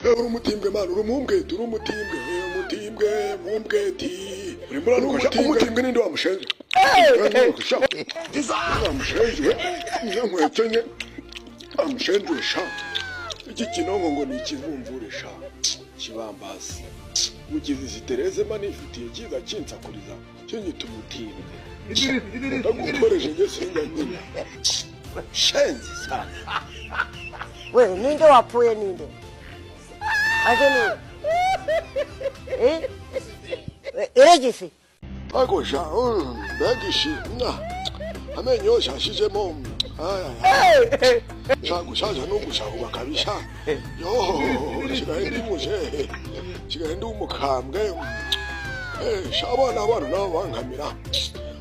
Uri umutimbwe man, uri umumbweti, uri umutimbwe, umutimbwe, mumbweti. Urimo uranuka. Umutimbwe ninde wa mushenzi? Uranuka wa mushenzi we, nkwekenye wa mushenzi we sha. Iki kinonko ngo ni ikivumvure sha, kibambasi mugize izi Tereze mba nifitiye kiza kinsakuriza kinyita umutimbwe. Ndagukoresha njye sinjya nkina, shenzi sana. We, ninde wapfuye? Ninde aje? Ninde? Eh, eregisi. Ariko sha, mbega ishi, amenyo yose yashizemo. Sha, gushaja no gushahurwa kabisa. Yo, nsigaye ndi muzehe, nsigaye ndi umukambwe. Sha, abana abana nabo bankamira.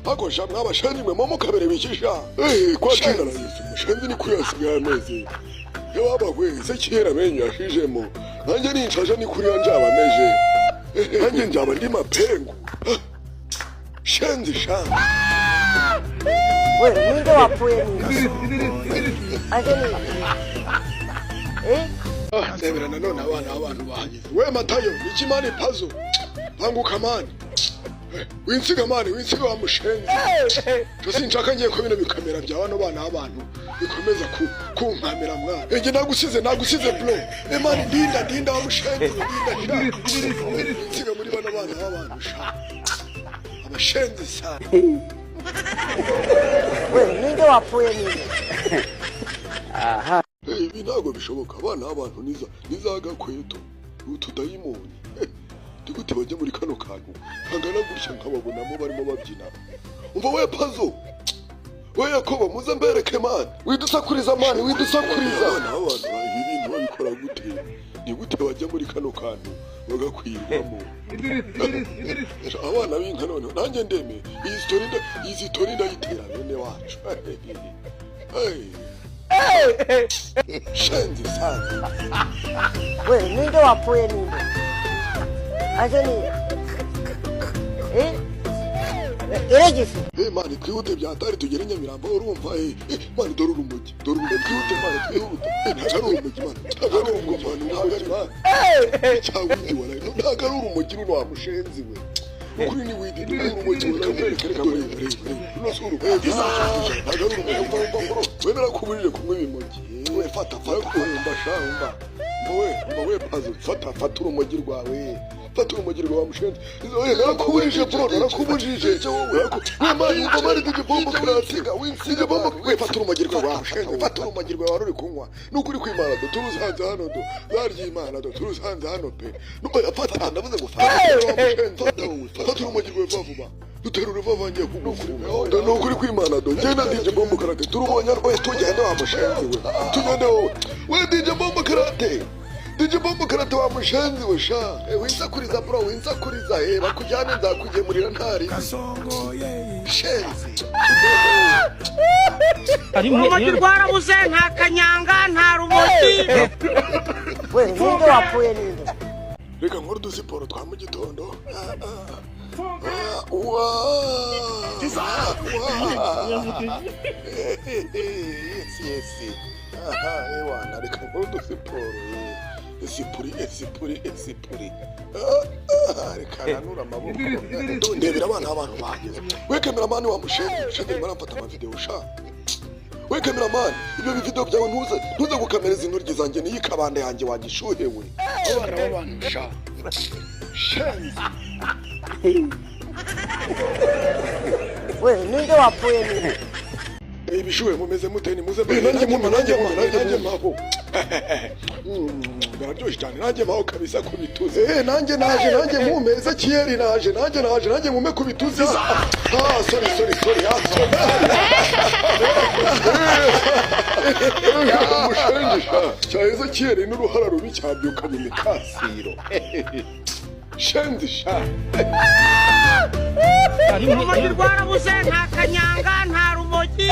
Ariko sha, mwabashenzi mwe momo kabere bikisha kwa jina la Yesu. Mushenzi ni kuyasigaye ameze yo baba we se kera amenyo yashizemo. Nanjye ninshaje ni kuriya njaba meje, nanjye njaba ndi mapengu. Shenzi sha. We, ninde wapfuye? Ninde aje? Ninde? Eh. Ndebera nanone abana b'abantu bahageze. We Matayo, iki man, pazo banguka man. Winsiga man, winsiga wa mushenzi. Cyo sinshaka ngiye ko bino bikamera bya bano bana b'abantu bikomeza kunkamera mwana. Ege nagusize, nagusize bro. Eh man, ndinda, ndinda wa mushenzi, ndinda sha. Winsiga muri bano bana b'abantu sha, abashenzi sana. We, ninde wapfuye? Ninde? Ibi ntabwo bishoboka. Abana b'abantu niza nizagakweto utudayimoni. Ni gute bajya muri kano kantu kangana gutya nkababonamo barimo babyina? Umva we pazo, we Yakobo, muze mbereke man. Widusakuriza man, widusakuriza. Abana b'abantu ibi bintu babikora gute? Ni gute bajya muri kano kantu bagakwirwamo? Abana b'inka noneho nanjye ndemeye. Iyi story iyi story ndayitera bene wacu. Hey. Shenzi sana. We, ninde wapfuye? Ninde aje? Ninde? Eh, eregisi. Hey man, twihute byatari tugere i Nyamirambo. Urumva man, dore urumogi, dore urumogi. Twihute man, twihute. Ntabwo ari urumogi man, ntabwo ari urumogi man, ntabwo ari man cyangwa weed wala, ntabwo ari urumogi runo wa mushenzi we. Ukuri ni weed, dore urumogi wala. Reka reka, reba reba, runo si urumogi, ntabwo ari urumogi. We narakubujije kunywa ibimogi. We fata fata, umva sha, umva we, umva we pazo, fata fata urumogi rwawe, fata urumogi rwawe mushenzi. Oya, narakubujije bro, narakubujije. We man, umva man, DJ Bombo Karate, DJ Bombo. We fata urumogi rwawe wa mushenzi, fata urumogi rwawe wari uri kunywa. Nukuri kwimana do turusanze hano, do zarya imana do turusanze hano pe. Oya fata, ndavuze ngo fata wa mushenzi, fata wowe, fata urumogi rwawe vuba vuba, duterure vuba, ngiye kugufunga. Do nukuri kwimana do njye na DJ Bombo Karate turubonye. Oya tugende wa mushenzi we, tugende wowe. We DJ Bombo Karate, DJ Bombo Karate wa mushenzi we sha. Winsakuriza bro, winsakuriza. Bakujyane, nzakugemurira ntari shenzi. Urumogi rwarabuze, nta kanyanga, nta rumogi. We, ninde wapfuye? Ninde? Reka nkore udusiporo twa mu gitondo. Ah, ah. Ah, wa wa. Yes, aha, ewana, reka nkore udusiporo. Esipuri, esipuri, esipuri. Ah, ah, reka nanura amaboko. Ndebera abana b'abantu bahageze. We cameraman wa mushenzi, mushenzi arimo aramfata amavideo sha. We cameraman, ibyo bivideo byawe ntuze ntuze gukamereza intoryi zanjye niyi kabanda yanjye wagishuhewe. Abana b'abantu sha, shenzi. We, ninde wapfuye? Ninde? Ibishuhe mumeze mute? Nimuze nanjye mumpe, nanjye mumpe, nanjye mpaho. Biraryoshye cyane, nanjye mpaho kabisa ku bituze. Nanjye naje, nanjye mumpe. Ezekiyeli naje, nanjye naje, nanjye mumpe ku bituze. Ah, sorry, sorry, sorry. Ah, sorry. Umushenji sha cya Ezekiyeli n'uruhara rubi cyabyukanye imikasiro. Shenzi sha. Urumogi rwarabuze, nta kanyanga, nta rumogi.